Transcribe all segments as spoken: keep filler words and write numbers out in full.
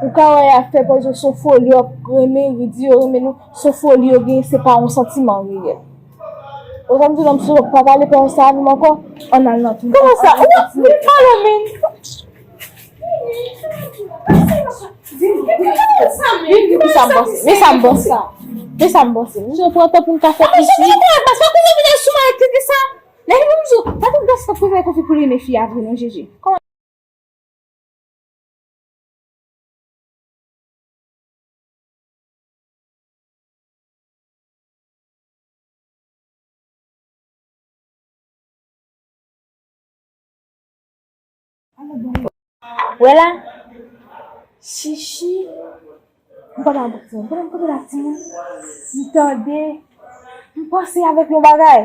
Ou ka wè y ap fè pòz yo se yon foli, y ap renmen, yo di yo renmen nou, se yon foli yo genyen, se pa yon santiman reyèl. Ou konprann, m di w, nonm sou pa pale pawòl sa avè m ankò, ann al nan tou. Kòman sa? Ou ap vin pale, men. Vin di pou sa m panse. Men sa m panse. Men sa m panse. M di w pran tan pou n ka fè plis wi. Sa koze vin sou mwen ak tete sa. Lè li di sa, pa tout gason k ap koze konfye pou li renmen fi a vre non, Jeje. Wè la, Chichi, m pa ta bouti, m pa ta bouti la timoun, m tande, m panse avèk yon bagay.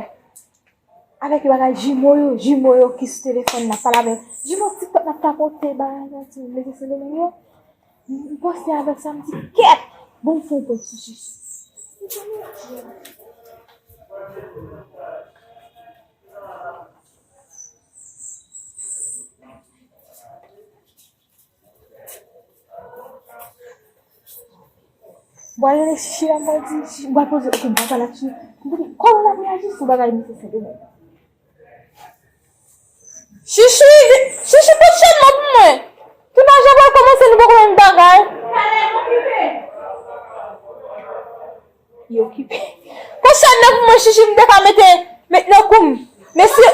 Avèk bagay jimo yo, jimo yo ki sou telefòn n ap pale avè yo. Jimo TikTok n ap tapote bagay sa ti mesye Sendomeng yo. M panse avèk sa, m di kèt! Bon, m fè yon pòz sou Chichi. Mwen rele Chichi la, mwen di, Chichi, mwen poze, ok, mwen pale ak Chichi. Mwen di, kòman w ap reyaji sou bagay misye Sendomeng? Chichi, Chichi, pot chan nan pou mwen. Tounaj la pral kòmanse, nou poko menm bagay. Li okipe. Pot chan nan pou mwen, Chichi, m te ka mete, met nan kou m. Mesye.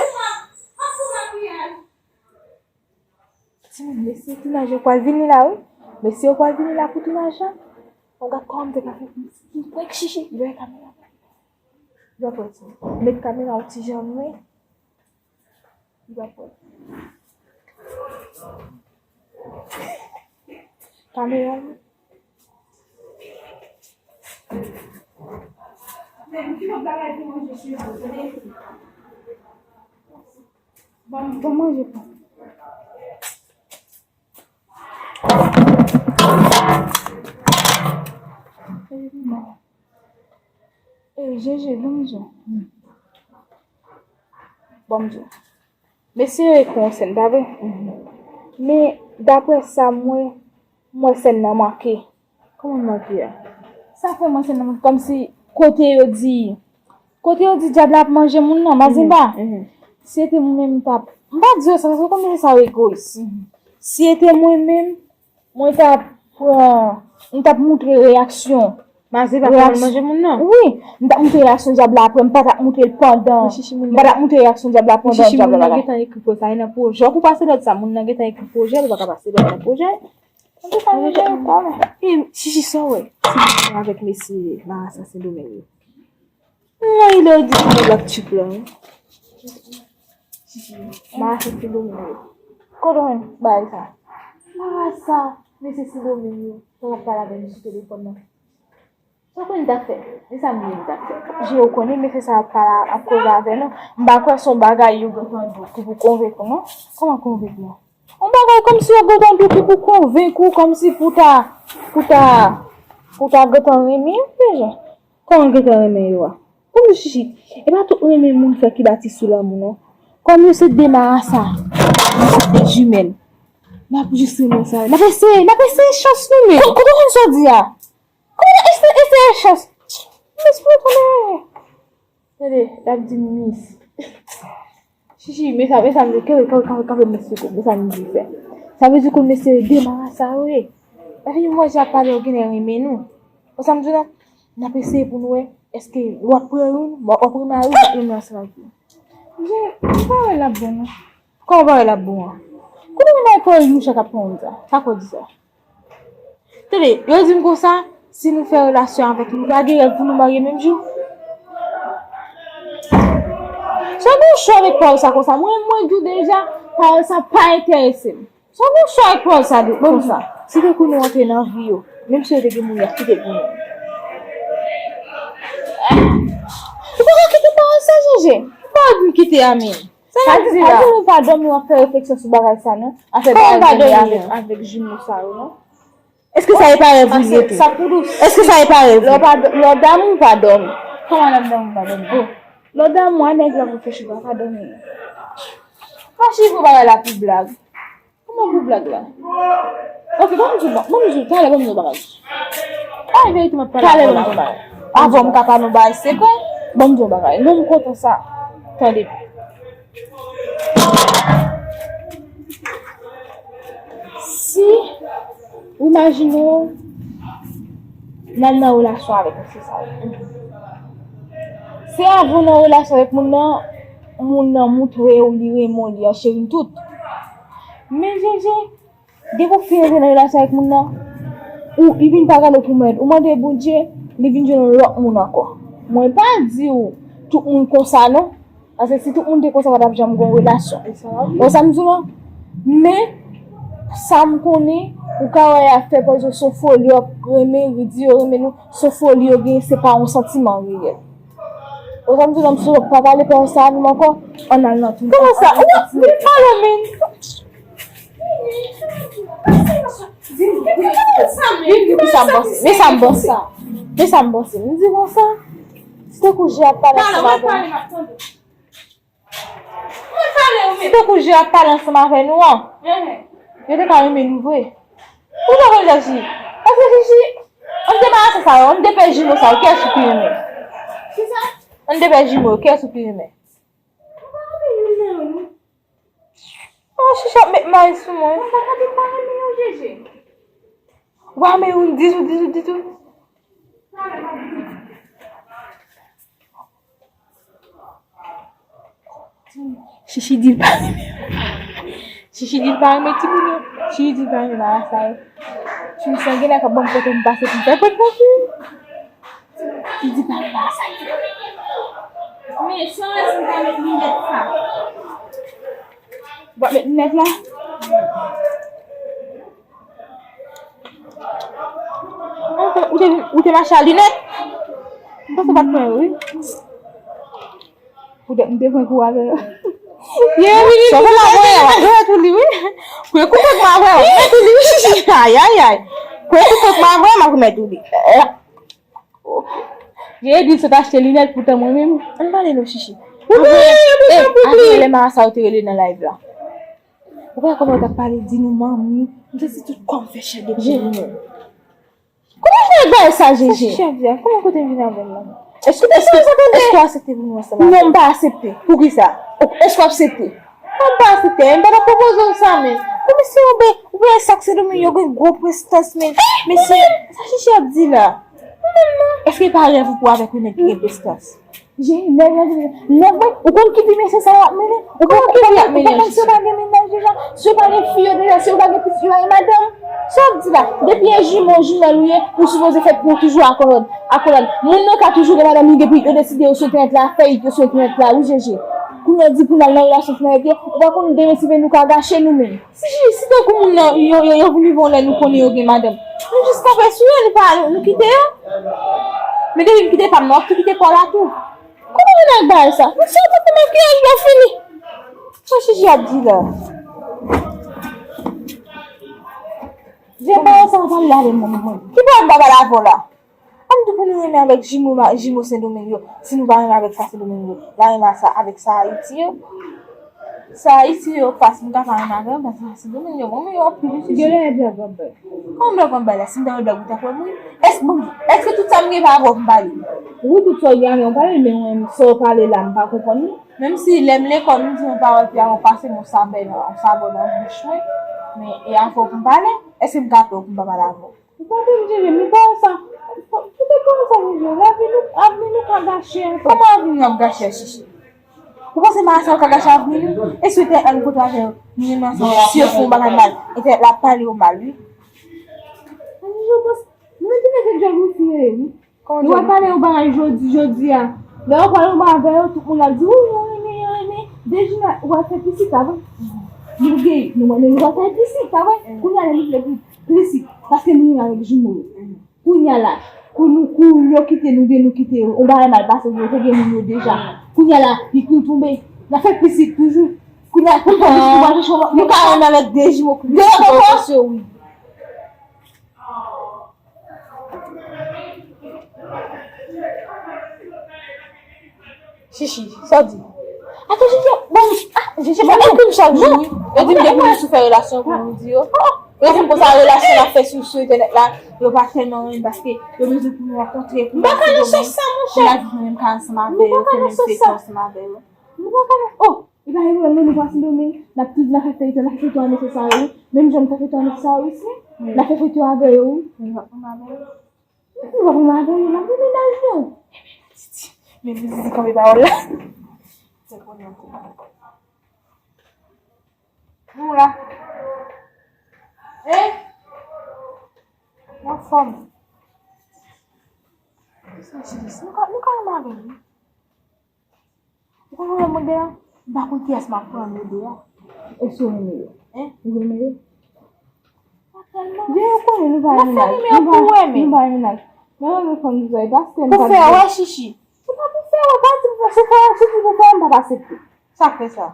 Timoun, mesye tounaj yo pral vini la, wi. Mesye yo pral vini la pou tounaj la. Mwen gad kòman m te ka fè pou m prank Chichi. Li wè kamera. Li wè prank timoun. Met kamera w ti jan mwen. Li wè prank. Kamera mwen. Ban m, ban m manje pou. E, Jeje, ban m di w. Ban m di w. Mesye yo ekri yon sèn, pa vre? Men, daprè sa mwen, mwen sèn nan manke. Kòman manke a? Sa fè mwen sèn nan manke. Kòmsi kote yo di, kote yo di dyab la ap manje moun nan, Mazimba. Si se te mwen menm, m t ap, m pa di yo sa, paske w konn mesye sa yo egoyis. Si se te mwen menm, mwen t ap pran, m t ap moutre reyaksyon. Mazimba pral manje moun nan? Wi, m t ap moutre reyaksyon dyab la apre, m pa t ap moutre l pandan. M pa t ap moutre reyaksyon dyab la pandan dyab la bagay. Moun nan gentan ekri pwojè, e nan pwojè. Ou pase lòd sa, moun nan gentan ekri pwojè, ou pa ka pase lòd nan pwojè. An tou ka, mesye yo kòm. E, Chichi, sa w wè? Ti mesye avèk mesye Marasa Sendomeng yo. Mwen, lè w di se lòt tip la, wi. Chichi, Marasa Sendomeng yo. Kote w jwenn bagay sa? Marasa, mesye Sendomeng yo, sa w ap pale avè m sou telefòn nan. Sa w konn m t ap fè? Men sa m di m t ap fè. Je, ou konnen mesye sa ap pale, ap koze avè nou. M pa kwè se yon bagay yo gentan di w ki pou konvenk ou, non. Kòman konvenk mwen? Yon bagay kòmsi yo gentan di w ki pou konvenk ou, kòmsi pou ta, pou ta, pou ta gentan renmen yo deja. Kòman gentan renmen yo a? Kòm yo Chichi, e pa tout renmen moun fè ki bati sou lanmou, non. Kòm yo se de marasa, de jimèl. N ap jis renmen sa. N ap eseye, n ap eseye chans nou, men. Ko-, kote w konn sa w di a? Kòman eseye, eseye chans? Mesye, konnen. Tande, l ap di m mis. Chichi, men sa, men sa m di, kanpe, kanpe, kanpe, kanpe, mesye, men sa m di fè. Sa vle di konn mesye demarasa yo ye. Epi mwen jan ap pale yo genlè renmen nou. Ou sa m di w la? N ap eseye pou nou wè, èske w ap pran youn, w ap, w ap remari, w ap renmen ansanm ak youn. Je, m pa wè l ap bon non. Kòman w pa wè l ap bon an? Kote moun nan pran youn chak ap pran youn sa? Sa fè w di sa? Tande, yo di m konsa, si nou fè relasyon avèk nou, nou pa gen rèv pou nou marye menm jou? Sa gen chwa avèk pawòl sa konsa. Mwen, mwen di w deja, pawòl sa pa enterese m. Sa gen chwa avèk pawòl sa de, konsa. Si te kou nou antre nan vi yo, menm si yo te gen moun y ap kite pou nou. Ou pa ka kite pawòl sa, Jeje. Ou pa di m kite a menm. Sa vle di la? Pa di m ou pa dòmi, w ap fè refleksyon sou bagay sa, non? Afè bagay rele avèk, avèk jimo sa yo, non? Èske sa e pa rèv ou ye tou? Sa pou dous. Èske sa e pa rèv ou? Lè w pa, lè w damou, ou pa dòmi. Kòman lè m damou, m pa dòmi? Oh. Lè w damou a, nèg la pou fè chita, pa dòmi. Fachi pou bagay la pou blag. Kòman pou blag la? Ok, ban m di w, ban m di w, talè ban m di w bagay. Ay, verite, m ap pale avè w la. Talè ban m di w bagay. Avan m ka pale yon bagay sekrè. Ban m di w bagay. Non, m kontan sa. Tande. Si ou imajine w nan, nan relasyon avèk mesye sa yo. Se avan w nan relasyon avèk moun nan, moun nan montre w li renmen w, li an cheri l tout. Men Jeje, depi w fin rantre nan relasyon avèk moun nan, ou, li vin pa gade w pou mèd. Ou mande Bondye, li vin jwenn yon lòt moun ankò. Mwen pa di w tout moun konsa non. Paske si tout moun te konsa, pa t ap janm gen yon relasyon. Ou sa m di w lan? Men, sa m konnen, ou ka wè y ap fè pòz yo se yon foli, y ap renmen, yo di yo renmen nou, se yon foli yo genyen, se pa yon santiman reyèl. Ou sa m di w lan, m sou pa pale pòz sa avè m ankò, ann al nan tou. Kòman sa? Ou ap vin pale men. Men sa m panse. Men sa m panse. Men sa m panse. M di konsa, si te kou je ap pale ansanm avè m. Si te kou je ap pale ansanm avè nou an, yo te ka renmen nou vre. Ou te konn Jezi? Paske Jezi, ann debarase sa yo, ann depè jimo sa yo, kiyès ou pi renmen? Ann depè jimo yo, kiyès ou pi renmen? Oh, Chichi ap met may sou mwen. Mwen pa ka di m pa renmen yo, Jeje. Ou pa renmen youn ditou, ditou, ditou. Chichi di l pa renmen. Chichi di l pa renmen timoun yo. Chichi di l pa renmen marasa yo. Timoun sa gen lè k ap ban m kote m pase pou m fè prank pou fi. Li di pa gen bagay sa yo. Men, si w wè si m ta met linèt sa. W ap met linèt la? Ou te, ou te mache a linèt? M panse w pa t pran yo, wi. Poutèt m te pran kou avè yo. Ye, wi, wi, wi, wi, wi, wi, wi, wi, wi. Pou yo koupe k m avè yo, m met ou li, wi, Chichi. Ayayay. Pou yo koupe k m avè yo, m ap remèt ou li. Ok. Jezi di sot achte linèt poutan mwen menm. Ann pale non, Chichi. Apre, eh, apre lè marasa yo te rele nan live la. Ou pa wè kòman yo t ap pale, di nou manmi, m santi tout kò m fè chè de poul. Kòman fè bagay sa, Jeje? Sa Chichi ap di a, kòman kote m vin avè l la? Èske, èske, èske w aksepte pou nou ansanm avè l? Non, m pa aksepte. Poukisa? Èske w aksepte? Mwen pa aksepte, m pa t ap pwopoze w sa, men. Bon, mesye, ou ben, ou ben sa k Sendomeng yo gen gwo prestans, men. Mesye, sa Chichi ap di la? Èske e pa rèv ou pou avèk yon nèg ki gen prestans? Jezi, nèg la, nèg mwen, ou konn ki vi mesye sa yo ap mennen? Ou konn ki vi y ap mennen, si yo pa gen mennaj deja, si yo pa gen fi yo deja, si yo pa gen pitit, yo pa gen madanm? Sa w ap di la? Depi e jimo, jimèl ou ye, ou sipoze fèt pou w toujou akolad, akolad. Moun nan ka toujou gen madanm li depi yo deside yo sou entènèt la, fè it yo sou entènèt la, wi, Jeje. Kounye a di pou n al nan relasyon fè avèk yo, ou pa konn demen si nou ka gache nou menm. Si, si tankou moun nan, yo, yo, yo vini yon lè nou konnen yo gen madanm. Nou jis kanpe sou yo, nou pa, nou, nou kite yo. Men depi m kite pa m nan, w ap tou kite pa w la tou. Kote moun nan bay sa? Misye ap fè makiyaj la fini. Sa Chichi ap di la? Vye pawòl sa w pale la avè mwen, mwen. Ki pawòl m pa pale avè w la? Ann di pou nou renmen avèk jimo, jimo Sendomeng yo. Si nou pa renmen avèk sa Sendomeng yo, n a renmen sa avèk sa Ayiti yo. Sa Ayiti yo, pas m ka pa renmen avè yo, paske sa Sendomeng yo, mwen yo anpil wi. Genlè e blòf w ap bay. Kòman blòf m ap bay la? Si m ta bay blòf, ou ta kwè m wi. Èske, bon, èske tout sa m gen pa avè w m pale? Wi, tout sa w gen avè w m pale, men mwen, sa w pale la, m pa konprann li. Menm si lè m lekòl, m di yon pawòl pi avan w pase m yon sabè nan, yon sabò nan bouch mwen, men e avè w pou m pale, èske m ka pè w pou m pa pale avè w? Ou pa vin jije, men pa sa. Kite pa sa, jije. Lavi nou, avni nou ka gache ankò. Kòman avni nou ap gache a, Chichi? Ou panse marasa yo ka gache avni nou? E si entènèt la nou pote avè yo, nou menm ansanm, si yo fè yon bagay mal, entènèt la ap pale yo mal, wi. Jije, ou panse, nou menm ki fè se djòl ou fye, wi. Kòman djòl ou fye? Ou ap pale yon bagay jodi, jodi a. Lè yo pale yon bagay avè yo, tout moun ap di, wi, yo renmen, yo renmen. Dejina, ou ap fè pisit, pa vre? Nou gen, nou, nou, nou ap fè pisit, pa vre? Kounye a, lè nou fè pisit, pisit, paske nou menm avèk jimo yo. Kounye a la, kou nou, kou yo kite nou, byen nou kite yo, yon bagay mal pase, yo te gen moun yo deja. Kounye a la, vit nou tonbe, n ap fè pisit toujou. Kounye a, kou nou fè pisit, nou pa chèche yon lòt, nou ka renmen avèk de jimo, de lòt ankò. Wi. Chichi, sa w di? Ato Chichi, bon, ah, Chichi, bon, epi m chak jou, wi. Yo di m depi nou sou fè relasyon pou nou di yo. Oh, Gen moun konsa, relasyon n ap fè sou, sou entènèt la, yo pa tèlman renmen paske yo bezwen pou nou rankontre, pou nou wè si gen moun pou lavi nou menm ka ansanm avè yo, pou menm fete ansanm avè yo. Nou pa ka nan, oh, e pa yo, nou, nou pa Sendomeng, n ap toujou nan fè feyton, n ap fè feyton avè mesye sa yo, wi. Menm jan n fè feyton avè mesye sa yo, wi, si. N ap fè feyton avè yo, wi. Nou pa pran avè yo. Nou pa pran avè yo, n ap gen mennaj nou. Men Zizi kanpe pawòl la. Se konnen ankò. Nou la. Hein? Anfòm. Sa, Chris, nou ka, nou ka remare, wi. Ou konn lè mwen de la? M pa konn kiyès m ap pran nou de a. Èske w renmen yo? Hein? Ou renmen yo? Pa tèlman. Gen yo konnen nou pa gen mennaj. Nou pa gen mennaj. Mwen renmen fanm sa, e paske m pa. Pou fè wè, Chichi. Se pa pou fè, ou pa di pou fè, se fè, se pou fè, m p ap aksepte. Sa k fè sa?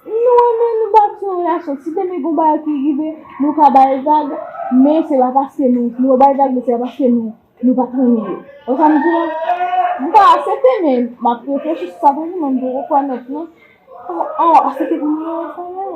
Nou renmen, nou pa ap fè relasyon. Si demen gon bagay ki rive, nou ka bay vag, men se pa paske nou, nou bay vag, men se pa paske nou, nou pa t renmen yo. Ou sa m di la? M pa aksepte, men m ap reflechi sou sa toujou, men m poko kwè nèt, non. An, an, aksepte pou nou yo, sa yo.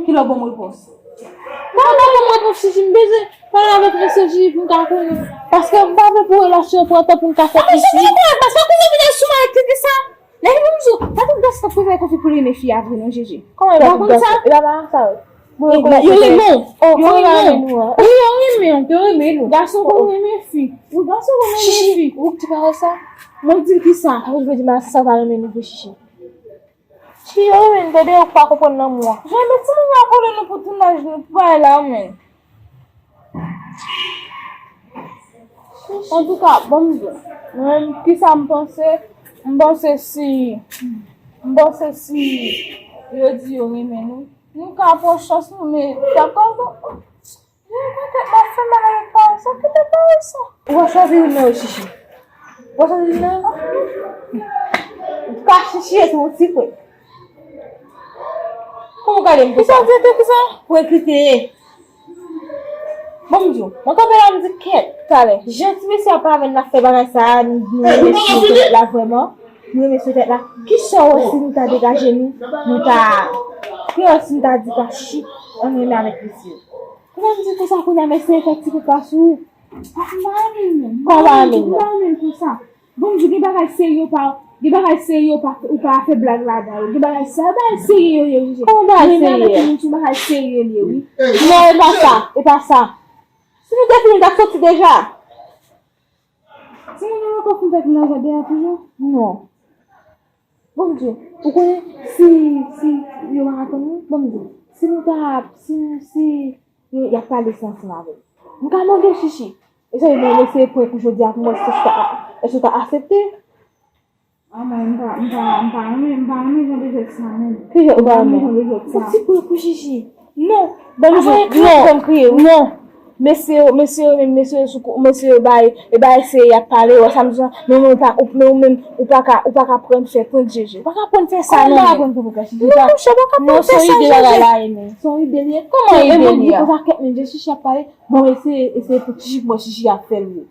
Ki lè w ban m repons? Mwen pa ban m repons, Chichi, m bezwen pale avèk mesye Jiji pou m ka konnen. Paske m pa vle pou relasyon pran tan pou m ka fè plis. Mesye Jiji, kòrèk, paske kounya vin sou mwen ak tete sa. Lè li di m sou, pa tout gason k ap fè konfyans pou li renmen fi a vre non, Jiji. Kòman e pa tout gason? E pa sa, wi. Bon, yo konnen yo renmen w. Yo renmen w. Wi, yo renmen w. Yo renmen nou. Gason konn renmen fi. Wi, gason konn renmen fi. Chichi, ou te pa wè sa? Mwen di l ki sa? Sa vle di Marasa pa renmen nou vre, Chichi. Si yo renmen n, tande, ou pa konprann lanmou a. Jan de timoun yo ap rele nou pou tounaj nou, pou bagay la, ou menm. Antouka, bon, m di w, mwen menm, kisa m panse? M panse si, m panse si yo di yo renmen nou, nou ka pran chans nou, men y ap pran Yo, mwen tèt mwen fè mal avèk pawòl sa, ki tèt pawòl sa? Ou pa chwazi youn nan yo, Chichi. Ou pa chwazi youn nan yo? Ou ka Chichi etou yon ti pwen. Kòman w gade m konsa? Kisa w di etou, kisa? Pwen ki te ye. Bon, m di w, mwen kanpe la, m di kèt, talè. Jan ti mesye ap avè n, n ap fè bagay sa a, nou, nou renmen sou tèt la vrèman. Nou renmen sou tèt la. Kisa w wè si nou ta degaje nou, nou ta, kisa w wè si nou ta di pa Chichi, ann renmen avèk mesye? Kouman m di konsa kounye a, mesye fè ti koupa sou ou? M pa renmen l menm. Kòman w pa renmen l? M pa renmen l konsa. Bon, m di gen bagay serye ou pa, gen bagay serye ou pa, ou pa fè blag ladan yo. Gen bagay serye, bagay serye yo ye, wi. Kòman bagay serye? Renmen avèk yon moun se yon bagay serye li ye, wi. Non, e pa sa, e pa sa. Si nou te fini, n t ap soti deja. Timoun yo ankò fin fè tounaj la deyò toujou? Non. Bon, m di w, ou konnen, si, si yo pa ka tann nou, bon, m di w, si nou ta, si, si yo, y ap pale sa ansanm avè m. M ka mande w, Chichi, e sa, men, men se pwen pou jodi a pou mwen, èske w ta, èske w ta aksepte? A, mwen, m pa, m pa, m pa renmen, m pa renmen jan de jwèt sa, menm. Ki jwèt ou pa renmen? M pa renmen jan de jwèt sa. Yon ti pwen pou Chichi. Non, ban m jwe, non, fè m kriye, wi. Non. Mesye yo, mesye yo menm, mesye yo sou kou, mesye yo bay, e bay se y ap pale, wè sa m di w, men ou menm ou pa, ou, men ou menm ou pa ka, ou pa ka pran fè prank Jeje. Ou pa ka pran fè sa non. Kòman ou pa ka pran fè prank Jeje? Non, monchè, ou pa ka pran fè sa, Jeje. Non, se yon ide bagay la ye, men. Se yon ide li ye. Kòman ide li ye? Bon, e bon, li konsa kèt, men Jeje Chichi ap pale. Bon, e se, e se pou Chichi, bon, Chichi ap fè l, wi.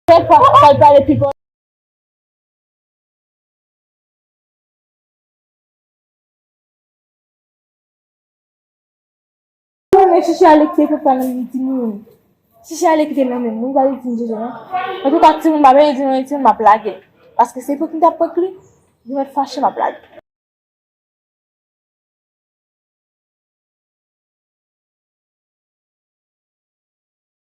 Fè pa, pa l pale pi fò. Mwen Chichi ale kite papa nan men timoun. Chichi ale kite nan men moun, pa di timoun Jeje non. Antouka, timoun pa vle di non, timoun m ap lage. Paske se pou ki m t ap prank li, li mèt fache m ap lage.